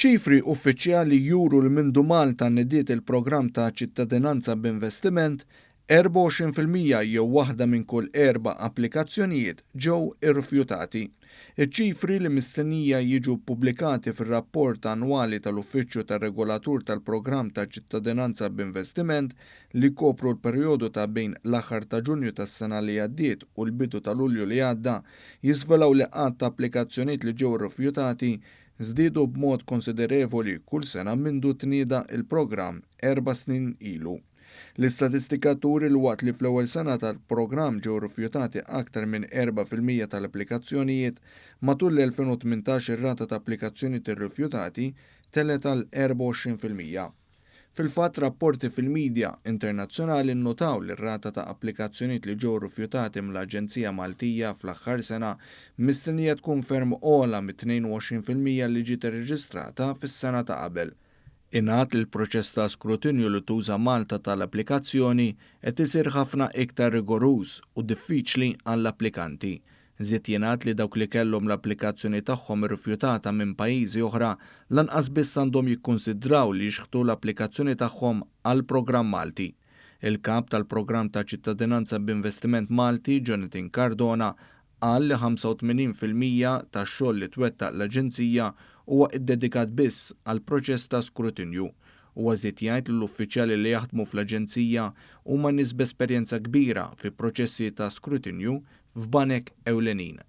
Ċifri uffiċjali juru li mindu Malta nediet il-programm ta' ċittadinanza b'investiment, 24% jew waħda minn kull erba' applikazzjonijiet ġew irrifjutati. Iċ-ċifri li mistennija jiġu ppubblikati fir-rapport annwali tal-Uffiċċju tar-Regolatur tal-Programm ta' Ċittadinanza b'Investiment li jkopru l-perjodu ta' bejn l-aħħar ta' Ġunju tas-sena li għaddiet u l-bidu ta' Lulju li għadda jiżvelaw li għadd ta' applikazzjonijiet li ġew irrifjutati żdiedu b'mod konsiderevoli kull sena mindu tnieda l-programm erba' snin ilu. L-istatistika turi li waqt li fl-ewwel sena tal-programm ġew rifjutati aktar minn 4% tal-applikazzjonijiet, matul l-2018 ir-rata ta' applikazzjonijiet irrifjutati telgħet għal 24%. Fil-fatt, rapporti fil-midja internazzjonali nnotaw li r-rata ta' applikazzjonijiet li ġew rifjutati mill-Aġenzija Maltija fl-aħħar sena mistennija tkun ferm ogħla mit-22% li ġiet irreġistrata fis-sena ta' qabel. Ingħad li l-proċess ta' skrutinju li tuża Malta tal-applikazzjoni qed isir ħafna iktar rigoruż u diffiċli għall-applikanti. Żied jingħad li dawk li kellhom l-applikazzjoni tagħhom irrifjutata minn pajjiżi oħra lanqas biss għandhom jikkunsidraw li jixħtu l-applikazzjoni tagħhom għall-programm Malti. Il-Kap tal-Programm ta' Ċittadinanza b'Investiment Malti, Jonathan Cardona, qal li 85% tax-xogħol li twettaq l-Aġenzija huwa ddedikat biss għall-proċess ta' skrutinju. Huwa żied jgħid li l-uffiċjali li jaħdmu fl-Aġenzija huma nies b'esperjenza kbira fi proċessi ta' skrutinju f'banek ewlenin.